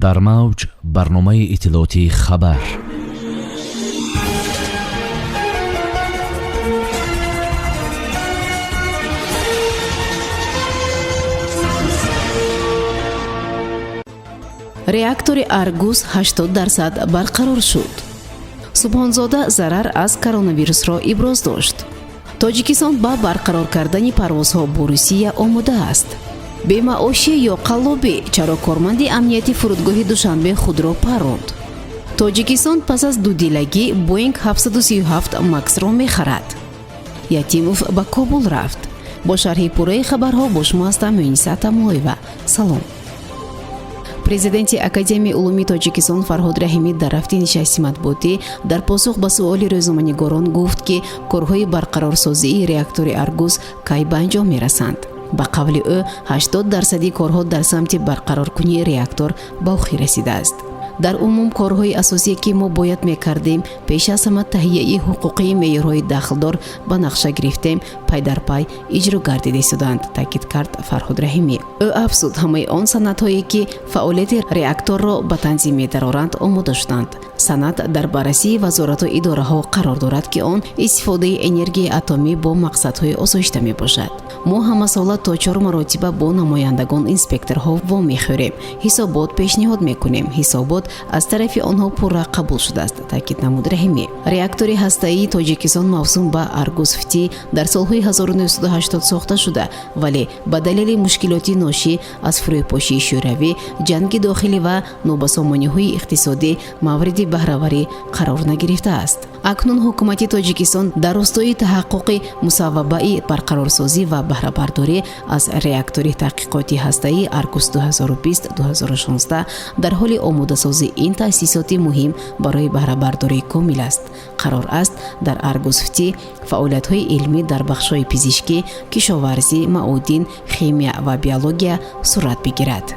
Дар мавҷ барномаи иттилоотии «Хабар». Реактори «Аргус» 80% барқарор шуд. Субҳонзода зарар аз коронавирусро иброз дошт. Тоҷикистон ба барқарор кардани парвозҳо бо Русия омода аст. Бемаошӣ ё қаллобӣ: чаро корманди амнияти фурудгоҳи Душанбе худро паронд? Тоҷикистон пас аз дудилагӣ «Боинг 737 Максро мехарад. Ятимов ба Кобул рафт. Бо шарҳи пурраи хабарҳо бо шумо ҳастам, Муниса Тамлоева. Салом. Президенти Академияи улуми Тоҷикистон Фарҳод Раҳимӣ дар рафти нишасти матбуотӣ дар посух ба суоли рӯзноманигорон гуфт, ки корҳои барқарорсозии реактори «Аргус» кай ба анҷом мерасанд. Ба қавли ӯ, 80 дарсади корҳо дар самти барқароркунии реактор ба охир расидааст. Дар умум, корҳои асосие, ки мо бояд мекардем, пеш аз ҳама таҳияи ҳуқуқии меъёрҳои дахлдор ба нақша гирифтем, пай дар пай иҷро гардида истоданд, таъкид кард Фарҳод Раҳимӣ. Ӯ афзуд, ҳамаи он санадҳое, ки фаъолияти реакторро ба танзим медароранд, омода шуданд. Санад дар баррасии вазорату идораҳо қарор дорад, ки он истифодаи энергияи атомӣ бо мақсадҳои осоишта мебошад. Мо ҳамасола то чор маротиба бо намояндагон, инспекторҳо вомехӯрем, ҳисобот пешниҳод мекунем. Ҳисобот аз тарафи онҳо пурра қабул шудааст, таъкид намуд Раҳимӣ. Реактори ҳастаии Тоҷикистон, мавсум ба «Аргус ФТИ», дар солҳои 1980 сохта шуда, вале ба далели мушкилоти ношӣ аз фурӯпошии Шӯравӣ, ҷанги дохилӣ ва нобасомониҳои иқтисодӣ мавриди баҳраварӣ қарор нагирифтааст. Акнун ҳукумати Тоҷикистон дар ростои таҳаққуқи мусаввабаи барқарорсозӣ ва баҳрабардорӣ аз реактори таҳқиқоти ҳастаии «Аргус» 2020-2016 дар ҳоли омодасозии ин таъсисоти муҳим барои баҳрабардории комил аст. Қарор аст, дар «Аргус ФТИ» фаъолиятҳои илмӣ дар бахшҳои пизишкӣ, кишоварзӣ, маъодин, химия ва биология сурат бигирад.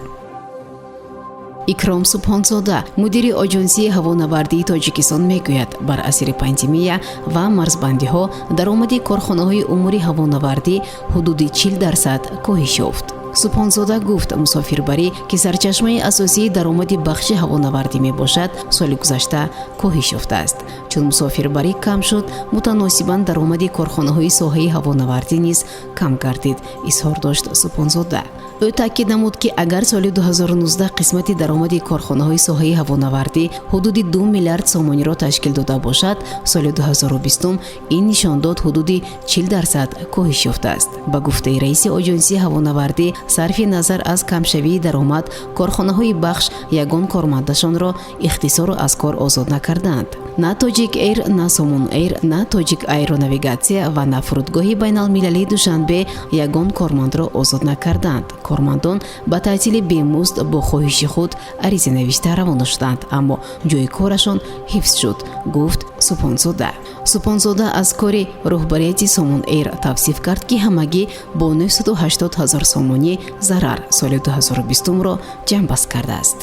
Икром Субҳонзода, мудири Оҷонсии ҳавонавардии Тоҷикистон, мегӯяд, бар асари пандемия ва марзбандиҳо даромади корхонаҳои умури ҳавонавардӣ ҳудуди 40% коҳиш ёфт. Субҳонзода гуфт, мусофирбарӣ, ки сарчашмаи асосии даромади бахши ҳавонавардӣ мебошад, соли гузашта коҳиш ёфтааст. Чун мусофирбарӣ кам шуд, мутаносибан даромади корхонаҳои соҳаи ҳавонавардӣ низ кам гардид, изҳор дошт Субҳонзода. Ӯ таъкид намуд, ки агар соли 2019 қисмати даромади корхонаҳои соҳаи ҳавонавардӣ ҳудуди 2 миллиард сомониро ташкил дода бошад, соли 2020 ин нишондод ҳудуди 40% коҳиш ёфтааст. Ба гуфтаи раиси Оҷонсии ҳавонавардӣ, сарфи назар аз камшавии даромад, корхонаҳои бахш ягон кормандашонро ихтисору аз кор озод накардаанд. На Тоҷик Эйр, на Сомон Эйр, на Тоҷик Аэронавигатсия ва на фурудгоҳи байналмилалии Душанбе ягон кормандро озод накардаанд. Кормандон ба таътили бемузд бо хоҳиши худ ариза навишта равона шуданд, аммо ҷои корашон ҳифз шуд, гуфт Субҳонзода. Субҳонзода аз кори роҳбарияти Сомон Эйр тавсиф кард, ки ҳамагӣ бо 980 ҳазор сомонӣ зарар соли 2020-ро ҷамъбаст кардааст.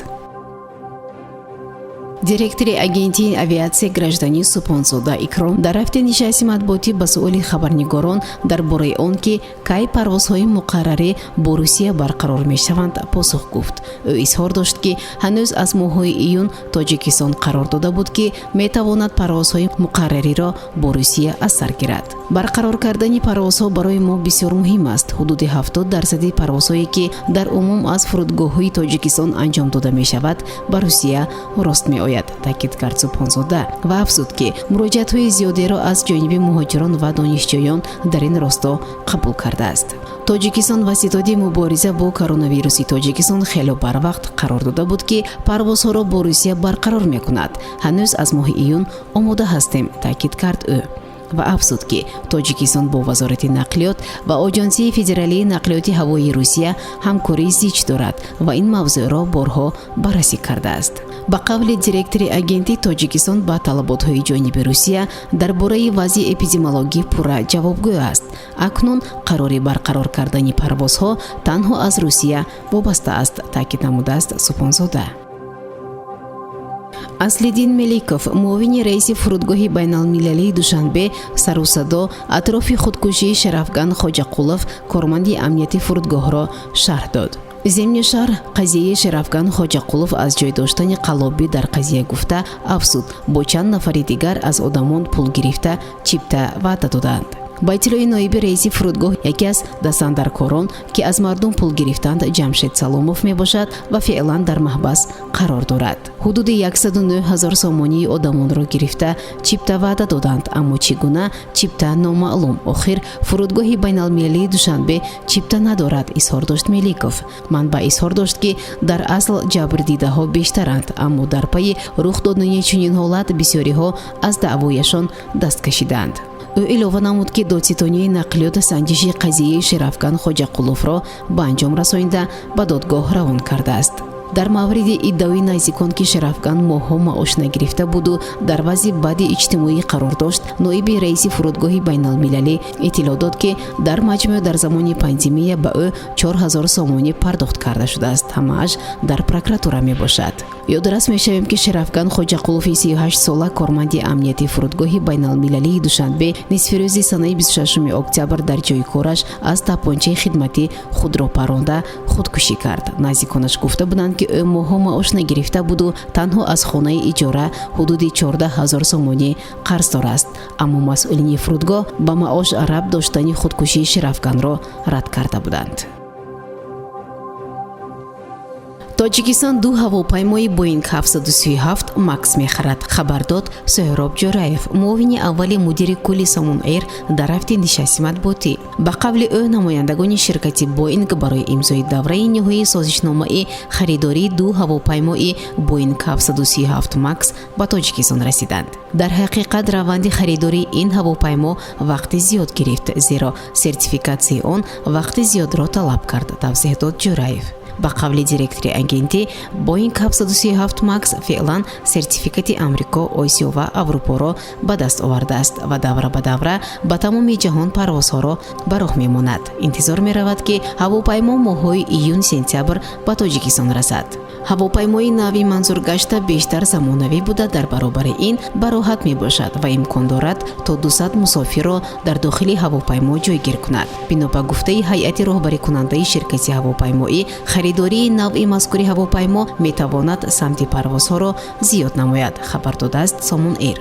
Директори Агентии авиатсияи гражданӣ Субҳонзода Икром дар рафти нишасти матбуотӣ ба суоли хабарнигорон дар бораи он, ки кай парвозҳои муқаррарӣ бо Русия барқарор мешаванд, посух гуфт. Ӯ изҳор дошт, ки ҳанӯз аз моҳҳои июн Тоҷикистон қарор дода буд, ки метавонад парвозҳои муқаррариро бо Русия аз сар гирад. Барқарор кардани парвозҳо барои мо бисёр муҳим аст. Ҳудуди 70 дарсади парвозҳое, ки дар умум аз фурудгоҳҳои Тоҷикистон анҷом дода мешавад, ба Русия рост меояд, таъкид кард Субҳонзода ва афзуд, ки муроҷиатҳои зиёдеро аз ҷониби муҳоҷирон ва донишҷӯён дар ин росто қабул кардааст. Тоҷикистон ва Ситоди мубориза бо коронавируси Тоҷикистон хело барвақт қарор дода буд, ки парвозҳоро бо Русия барқарор мекунад. Ҳанӯз аз моҳи июн омода ҳастем, таъкид кард ӯ ва афзуд, ки Тоҷикистон бо Вазорати нақлиёт ва Оҷонсии федералии нақлиёти ҳавоии Русия ҳамкории зич дорад ва ин мавзӯъро борҳо баррасӣ кардааст. Ба қавли директори агентӣ, Тоҷикистон ба талаботҳои ҷониби Русия дар бораи вазъи эпидемиологӣ пурра ҷавобгӯ аст. Акнун қарори барқарор кардани парвозҳо танҳо аз Русия вобаста аст, таъкид намудааст Субҳонзода. Аслиддин Меликов, муовини раиси фурудгоҳи байналмилалии Душанбе, сару садо атрофи худкушии Шарафган Хоҷақулов, корманди амнияти фурудгоҳро, шарҳ дод. Зимни шарҳ қазияи Шерафган Хоҷақулов аз ҷой доштани қаллобӣ дар қазия гуфта афзуд, бо чанд нафари дигар аз одамон пул гирифта, чипта ваъда доданд. Ба иттилои ноиби раиси фурудгоҳ, яке аз дастандаркорон, ки аз мардум пул гирифтанд, Ҷамшед Саломов мебошад ва феълан дар маҳбас қарор дорад. Ҳудуди 109 ҳазор сомонии одамонро гирифта, чипта ваъда доданд, аммо чӣ гуна чипта номаълум. Охир фурудгоҳи байналмилалии Душанбе чипта надорад, изҳор дошт Меликов. Манбаъ изҳор дошт, ки дар асл ҷабрдидаҳо бештаранд, аммо дар пайи рух додани чунин ҳолат бисёриҳо аз даъвояшон даст кашиданд. Ӯ илова намуд, ки додситонии нақлиёт санҷиши қазияи Шерафган Хоҷақуловро ба анҷом расонида, ба додгоҳ равон кардааст. Дар мавриди иддаои наздикон, ки Шерафган моҳҳо маош нагирифта буду дар вазъи бади иҷтимоӣ қарор дошт, ноиби раиси фурудгоҳи байналмилалӣ иттилоъ дод, ки дар маҷмӯъ дар замони пандемия ба ӯ 4000 сомонӣ пардохт карда шудааст, ҳамааш дар прокуратура мебошад. Ёдрас мешавем, ки Шерафган Хоҷақулови 38 сола, корманди амнияти фурудгоҳи байналмилалии Душанбе, нисфирӯзи санаи 26 октябр дар ҷои кораш аз тапончаи хидматӣ худро паронда, худкушӣ кард. Наздиконаш гуфта буданд, ки ӯ моҳҳо маош нагирифта буду танҳо аз хонаи иҷора ҳудуди 14 ҳазор сомонӣ қарздор аст, аммо масъулини фурудгоҳ ба маош рабт доштани худкушии Шерафганро рад карда буданд. Тоҷикистон ду ҳавопаймои Боинг 737 Макс мехарад, хабар дод Соҳроб Ҷӯраев, муовини аввали мудири кулли Сомон Эйр, дар рафти нишасти матбуотӣ. Ба қавли ӯ, намояндагони ширкати Боинг барои имзои давраи ниҳоии созишномаи харидории ду ҳавопаймои Боинг 737 Макс ба Тоҷикистон расиданд. Дар ҳақиқат, раванди харидории ин ҳавопаймо вақти зиёд гирифт, зеро сертификатсияи он вақти зиёдро талаб кард, тавзеҳ дод Ҷӯраев. Ба қавли директори агентӣ, Боинг 737 Макс феълан сертификати Амрико, Осиё ва Аврупоро ба даст овардааст ва давра ба давра ба тамоми ҷаҳон парвозҳоро ба роҳ мемонад. Интизор меравад, ки ҳавопаймо моҳҳои июн, сентябр ба Тоҷикистон расад. Ҳавопаймои нави манзургашта бештар замонавӣ буда, дар баробари ин бароҳат мебошад ва имкон дорад то 200 мусофирро дар дохили ҳавопаймо ҷойгир кунад. Бино ба гуфтаи ҳайати роҳбарикунандаи ширкати ҳавопаймоӣ, харидории навъи мазкури ҳавопаймо метавонад самти парвозҳоро зиёд намояд, хабар додааст Сомон Эйр.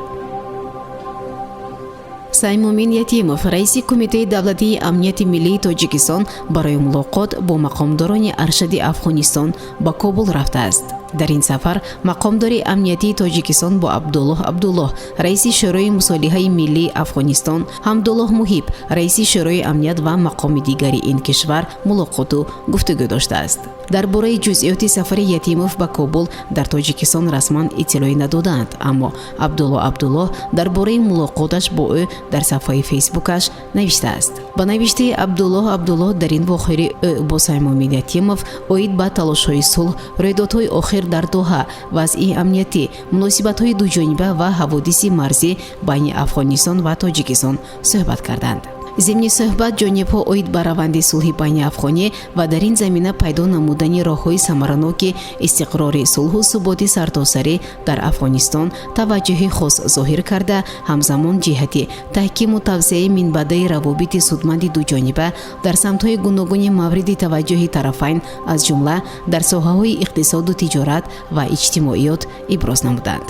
Саймумин Ятимов, раиси Кумитаи давлатии амнияти миллии Тоҷикистон, барои мулоқот бо мақомдорони аршади Афғонистон ба Кобул рафтааст. Дар ин сафар мақомдори амниятии Тоҷикистон бо Абдуллоҳ Абдуллоҳ, раиси Шӯрои мусолиҳаи миллии Афғонистон, Ҳамдуллоҳ Муҳиб, раиси Шӯрои амният ва мақоми дигари ин кишвар мулоқоту гуфтугӯ доштааст. Дар бораи ҷузъиёти сафари Ятимов ба Кобул дар Тоҷикистон расман иттилоъе надодаанд, аммо Абдуллоҳ Абдуллоҳ дар бораи мулоқоташ бо ӯ дар сафҳаи Фейсбукаш навиштааст. Ба навиштаи Абдуллоҳ Абдуллоҳ, дар ин вохӯрӣ ӯ бо Саймумин Ятимов оид ба талошҳои сулҳ, рӯйдодҳои охир дар Доҳа, вазъи амниятӣ, муносибатҳои дуҷониба ва ҳаводиси марзӣ байни Афғонистон ва Тоҷикистон суҳбат карданд. Зимни суҳбат ҷонибҳо оид ба раванди сулҳи байниафғонӣ ва дар ин замина пайдо намудани роҳҳои самараноки истиқрори сулҳу суботи сартосарӣ дар Афғонистон таваҷҷӯҳи хос зоҳир карда, ҳамзамон ҷиҳати таҳкиму тавсеаи минбаъдаи равобити судманди дуҷониба дар самтҳои гуногуни мавриди таваҷҷӯҳи тарафайн, аз ҷумла дар соҳаҳои иқтисоду тиҷорат ва иҷтимоиёт, иброз намуданд.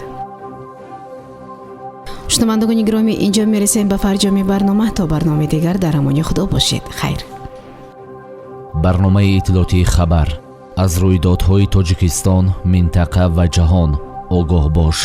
Шунавандагони гиромӣ, инҷо мерасем ба фарҷоми барнома. То барномаи дигар дар амони Худо бошед. Хайр. Барномаи иттилоотии «Хабар». Аз рӯйдодҳои Тоҷикистон, минтақа ва ҷаҳон огоҳ бош.